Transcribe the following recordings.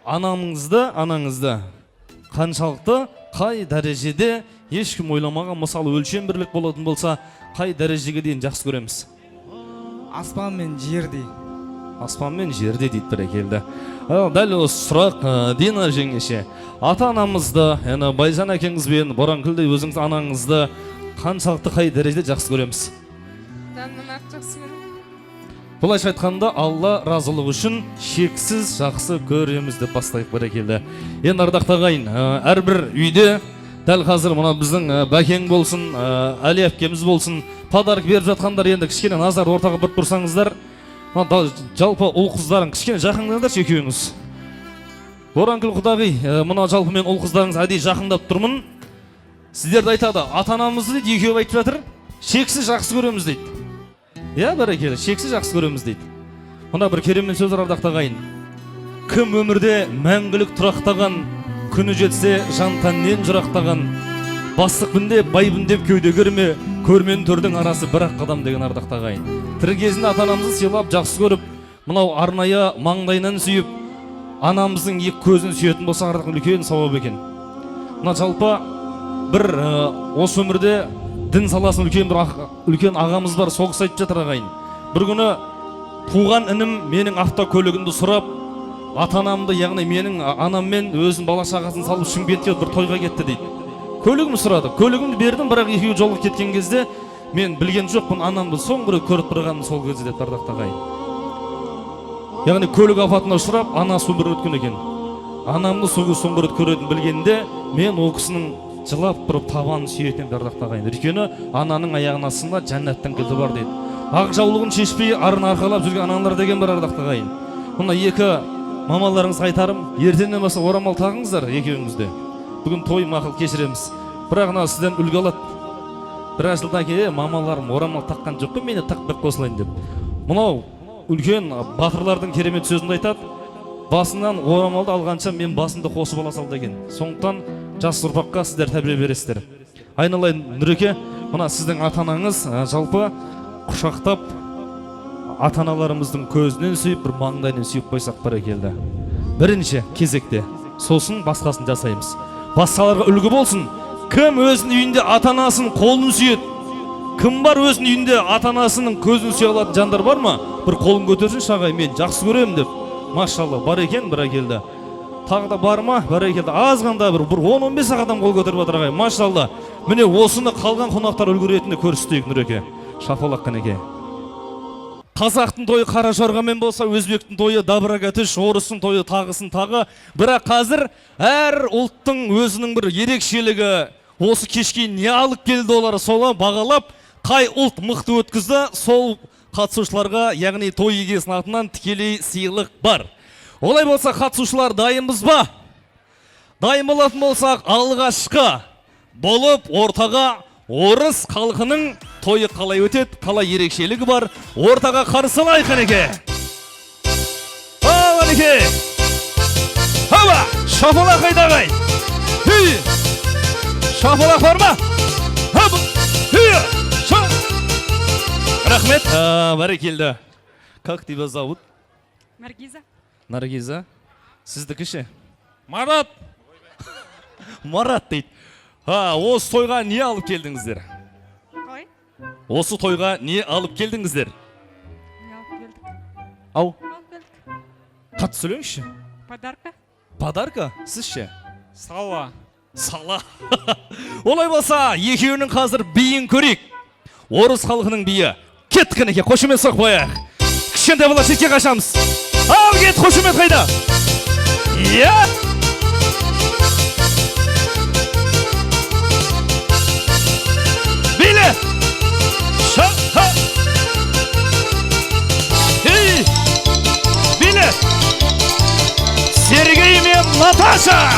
Анаңызды қаншалықты, қай дәрежеде, ешкім ойламаған, мысалы, өлшем бірлік болатын болса, қай дәрежеге дейін жақсы көреміз? Аспан мен жердей. Аспан мен жерде дейді, бәрекелді. Дәл осы сұрақ, Дина жеңеше, ата анамызды, яғни Байжан әкеңіз бен Боранкүл де, өзіңіз анаңызды қаншалықты, қай дәрежеде жақсы көреміз? Жанымнан артық жақсы көремін. Былайша айтқанда, Алла разылығы үшін шексіз жақсы көреміз деп бастайық, бәрекелді. Енді, ардақты ағайын, әрбір үйде дәл қазір мына біздің бәкең болсын, Әли әпкеміз болсын, подарок беріп жатқандар, енді кішкене назар ортаға бұрып тұрсаңыздар. Мына жалпы ұл қыздарың кішкене жақындаңдаршы екеуіңіз. Боранкүл құдағи, мына жалпы мен ұл қыздарыңыз әдейі жақындап тұрмын. Сіздерді айтады, ата анамызды дейді, екеуі айтып жатыр, шексіз жақсы көреміз дейді. Иә, бәрекелді, шексіз жақсы көреміз дейді. Мына бір керемет сөз бар, ардақты ағайын: кім өмірде мәңгілік тұрақтаған, күні жетсе жан тәннен жырақтаған, бастықпын деп, байбын деп кеуде керме, көрмен төрдің арасы бір ақ қадам деген. Ардақты ағайын, тірі кезінде ата анамызды сыйлап, жақсы көріп, мынау арнайы маңдайынан сүйіп, анамыздың екі көзін сүйетін болсақ, ардақ, үлкен сауап екен. Мына жалпы бір осы өмірде дін саласының үлкен бір үлкен ағамыз бар, сол кісі айтып жатыр, ағайын: бір күні туған інім менің автокөлігімді сұрап, ата анамды, яғни менің анам мен өзінің бала шағасын салып, Шымкентке бір тойға кетті дейді. Көлігімді сұрады, көлігімді бердім, бірақ екеуі жолға кеткен кезде мен білген жоқпын, анамды соңғы рет көріп тұрғаным сол кезде деп, ардақты ағайын. Яғни көлік апатына ұшырап, анасы өмірден өткен екен. Анамды сол кезде соңғы рет көретінін білгенде, мен ол кісінің жылап тұрып табанын сүйетін едім, ардақты ағайын. Өйткені ананың аяғының астында жәннаттың кілті бар дейді. Ақ жаулығын шешпей, арын арқалап жүрген аналар деген бар, ардақты ағайын. Мына екі мамаларыңызға айтарым: ертеңнен бастап орамал тағыңыздар екеуіңіз де. Бүгін той, мақұл, кешіреміз, бірақ мына сізден үлгі алады біраз жылдан кейін: «Е, мамаларым орамал таққан жоқ қой, мен де тақпай қосылайын», – деп. Мынау үлкен батырлардың керемет сөзінде айтады: «Басынан орамалды алғанша, мен басымды қосып ала сал», – деген. Сондықтан жас ұрпаққа сіздер тәрбие бересіздер. Айналайын Нұреке, мына сіздің ата анаңыз, жалпы құшақтап, ата аналарымыздың көзінен сүйіп, бір маңдайынан сүйіп қойсақ, бәрекелді. Бірінші кезекте, сосын басқасын жасаймыз. Басқаларға үлгі болсын. Кім өзінің үйінде ата анасын қолын сүйеді? Кім бар, өзінің үйінде ата анасының көзін сүйе алатын жандар бар ма? Бір қолын көтерсінші, ағай, мен жақсы көремін деп. Машалла, бар екен, бәрекелді. Тағы да бар ма? Бәрекелді, азғанда бір 10-15 ақ адам қол көтеріп жатыр, ағай, машалла. Міне, осыны қалған қонақтар үлгі ретінде көрсетейік. Нұреке, шапалақ, қанеке. Қазақтың тойы қара жорғамен болса, өзбектің тойы дабрага түш, орыстың тойы тағысын тағы. Бірақ қазір әр ұлттың өзінің бір ерекшелігі, осы кешке не алып келді олар, соны бағалап, қай ұлт мықты өткізді, сол қатысушыларға, яғни той егесінің атынан тікелей сыйлық бар. Олай болса, қатысушылар, дайынбыз ба? Дайын болатын болсақ, алғашқы болып ортаға орыс халқының тойы қалай өтеді, қалай ерекшелігі бар, ортаға қарсы алайық, қанеке. Ал, қанеке, хаба, шапалақ қайда, ағай? Хей, шапалақ бар ма? Хаба, хей, ша. Рахмет. Бәрекелді. Как тебя зовут? Наргиза. Наргиза. Сіздікі ше? Марат. Марат дейді. Осы тойға не алып келдіңіздер? Қалай? Осы тойға не алып келдіңіздер? Не алып келдік? Ау. Алып келдік. Қатты сөйлеңізші. Подарка. Подарка. Сіз ше? Сала. Сала. Олай болса, екеуінің қазір биін көрейік. Орыс халқының биі. Кеттік, қанеке, қошемет соғып қояйық. Кішкентай бала, шетке қашамыз. Ал кет, қошемет қайда? Иә. Биле! Ша, ха. Ей! Биле! Сергей мен Наташа!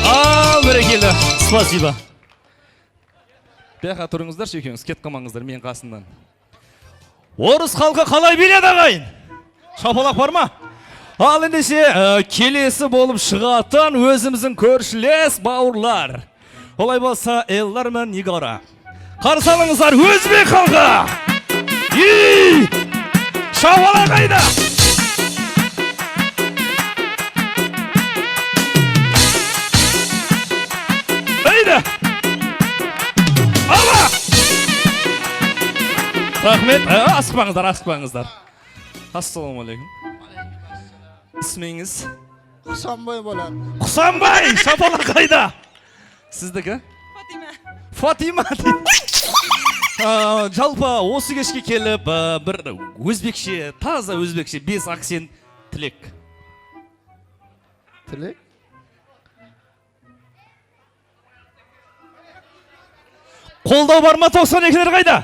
Ал, бәрекелді. Спасибо. Бұяққа тұрыңыздаршы екеуіңіз, кетіп қалмаңыздар менің қасымнан. Орыс халқы қалай биледі, ағайын? Шапалақ бар ма? Ал ендеше, келесі болып шығатын өзіміздің көршілес бауырлар. Олай болса, Эллар мен Нигора. Қарсы алыңыздар, өзбек халқы! Ей! Шапалақ қайда? Айда! Ала! Рахмет. Асықпаңыздар, асықпаңыздар. Ассалаумағалейкум. Ісміңіз? Құсанбай болады. Құсанбай! Шапалақ қайда? Сіздікі? Фатима. Фатима дейді. Жалпы осы кешке келіп, бір өзбекше, таза өзбекше, без акцент тілек. Тілек? Қолдау бар ма, 92-лер қайда?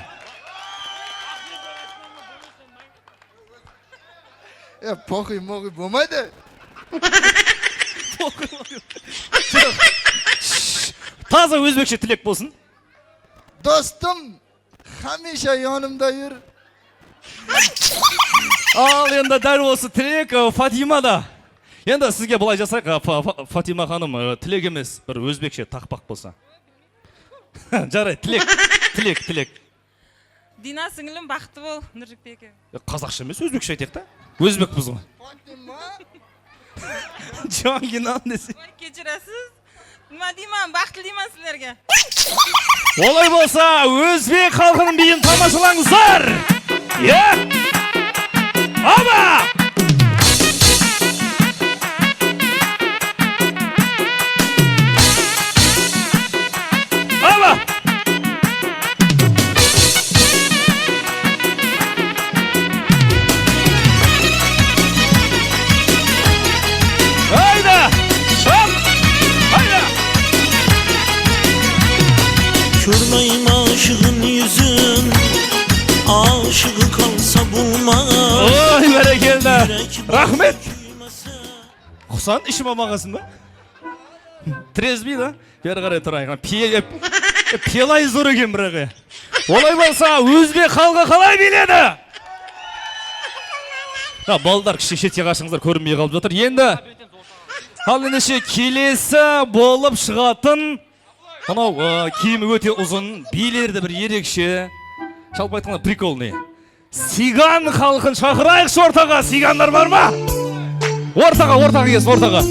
Похуй мохуй болмайды. Таза өзбекше тілек болсын. Достым, хамиша yanımda yür. Ал енді дәл осы тілек Фатима да. Енді сізге былай жасайық, Фатима ханым, тілек емес, бір өзбекше тақпақ болса. Жарайды, тілек, тілек, тілек. Дина сіңілім, бақытты бол, Нұржігіт еке. Қазақша емес, өзбекше айтайық та. Өзбекпіз ғой. Фатима. Жангинан десе. Ой, кешіресіз. Nima deyman, бақытты деймін сіздерге. Олай болса, өзбек халқының биін тамашалаңыздар. Е! Аба! Аба! Hayda! Hop! Hayda! Körmeyim aşığın yüzün, aşığı kalsa bulmaz. Ой, бәрекелді. Рахмет. Құсан, ішіп алмағансың ба? Трезвый да? Бері қарай тұрайық. Пелай зор екен бірақ. Олай болса, өзбек халқы қалай биледі? Балдар, кіші шетке қашыңыздар, көрінбей қалып жатыр. Енді, ал ендеше келесі болып шығатын мынау киімі өте ұзын, билері де бір ерекше. Жалпы айтқанда прикольный. Сиган халқын шақырайықшы ортаға. Сигандар бар ма? Ортаға, ортаға келсін, ортаға.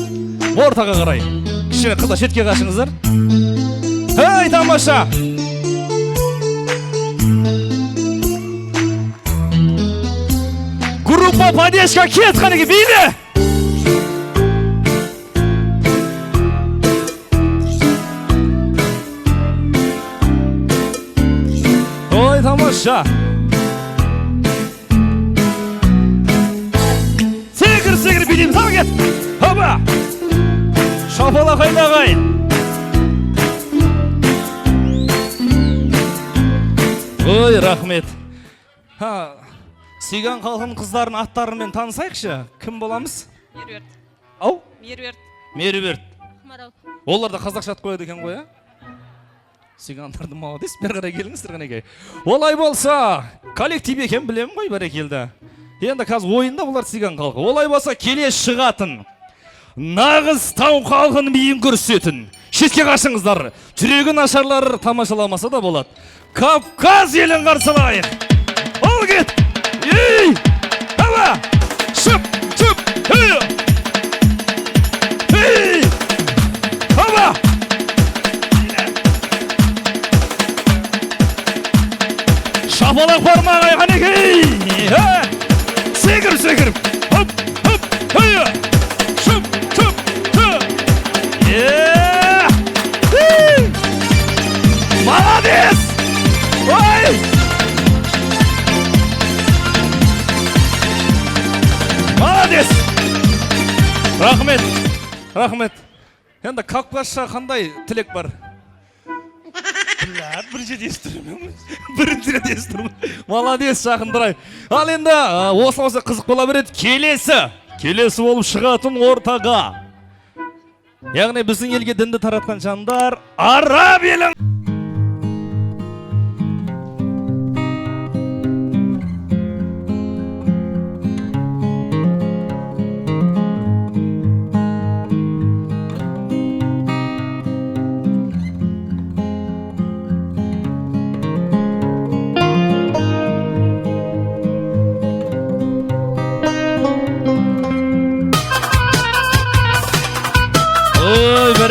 Ортаға қарай. Кішкене қыздар шетке қашыңыздар. Ей, тамаша! Группа поддержка кет қанеке биле! Ой, тамаша! Секір, секір билейміз, ал кет! Хоба! Шапалақ қайда ағайын? Ой, рахмет. Ха, сиган халқының қыздарының аттарымен танысайықшы. Кім боламыз? Меруерт. Ау? Меруерт. Меруерт. Ақмарал. Олар да қазақша ат қояды екен ғой, а? Сигандарды молодец, бері қарай келіңіздер қанекей. Олай болса, коллектив екен білемін ғой, бәрекелді. Енді қазір ойында бұлар сиган халқы. Олай болса, келе шығатын нағыз тау халқының биін көрсететін. Шетке қашыңыздар. Жүрегі нашарлар тамашаламаса да болады. Кавказ елін қарсылайық. Ал кет! Ей! Ава! Шып! Шып! Ей! Ей! Ава! Шапалақ бармағай қанекей! Секіріп, секіріп! Хоп, хоп, хей! Шып, шып, хы! Е! Молодец! Ой! Молодец! Рахмет, рахмет. Енді Кавказша қандай тілек бар? Бля, бірінші рет естіп тұрмын. Бірінші рет естіп тұрмын. Молодец, жақындырай. Ал енді осылай қызық бола береді. Келесі, келесі болып шығатын ортаға. Яғни біздің елге дінді таратқан жандар араб елін.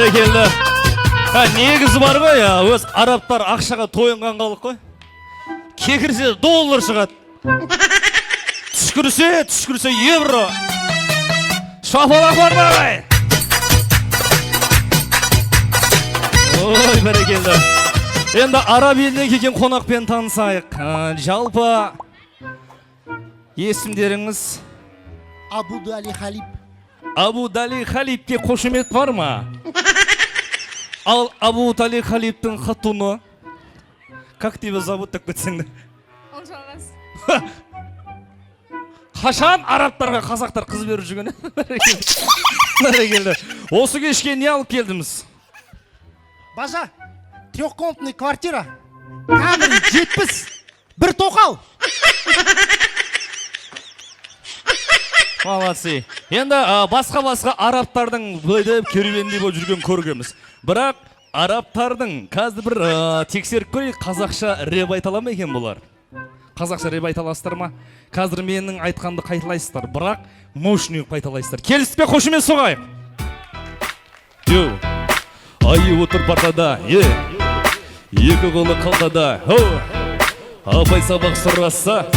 Бәрекелді. Ә, негізі бар ғой, я, өз арабтар ақшаға тойынған халық қой. Кекірсе доллар шығады. Түшкірсе, түшкірсе евро. Шапалақ бар ма, ағай? Ой, бәрекелді. Енді араб елінен келген қонақпен танысайық. Жалпы есімдеріңіз? Abu Dali Халиб. Абу Дали Халибке қошемет бар ма? Ал Абу Дали Халибтің хатуны, как тебя зовут деп кетсең де. Ұлжалғас. Қашан арабтарға қазақтар қыз беріп жүрген? Бәрекелді. Бәрекелді. Осы кешке не алып келдіңіз? Бажа, трехкомнатный квартира, Камри 70, бір тоқал. Молодцы. Енді басқа басқа арабтардың былай деп керуендей болып жүрген көргенбіз. Бірақ арабтардың қазір бір тексеріп көрейік, қазақша рэп айта ала ма екен бұлар? Қазақша рэп айта аласыздар ма? Қазір менің айтқанымды қайталайсыздар, бірақ мощный қылып қайталайсыздар. Келістік пе? Қошемет соғайық. Йоу. Айы отыр партада, е. Екі қолы қалтада. Хоу. Апай сабақ сұраса,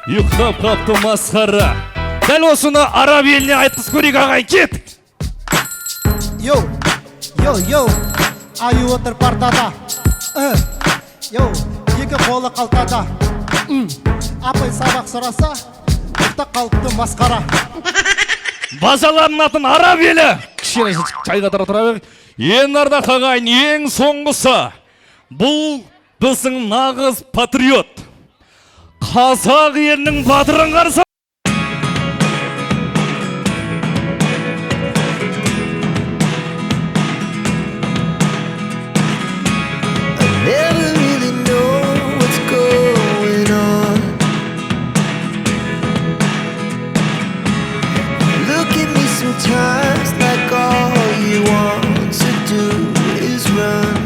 ұйықтап қапты масқара. Дәл осыны араб еліне айтқызып көрейік, ағай, кеттік. Йоу, йоу, йоу, аю отыр партада. Йоу, екі қолы қалтада. Апай сабақ сұраса, ұйықтап қалыпты масқара. Базаларының атын араб елі. Кішкене чайға тұра тұра бер. Ең ардақты ағайын, ең соңғысы. Бұл біздің нағыз патриот. Қазақ елінің батырын қарсы. Never really know what's going on. Look at me sometimes like all you want to do is run.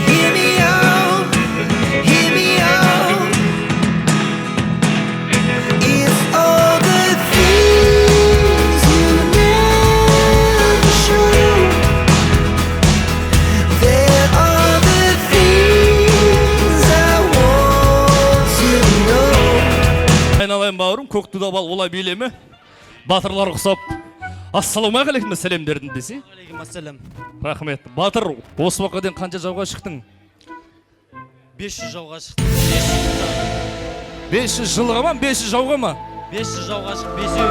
Hear me out, hear me out. It's all the things you never show. There are the things I want to know. Айналайын бауырым, көк туда бал олай билеме? Батырлар ұқсап, ассалаумағалейкум сәлем бердім десе. Ассалам. Рахмет. Батыр, осы уақытқа дейін қанша жауға шықтың? 500 жауға шықтым. 500 жылға ма, 500 жауға ма? 500 жауға шықтым. Бесеу.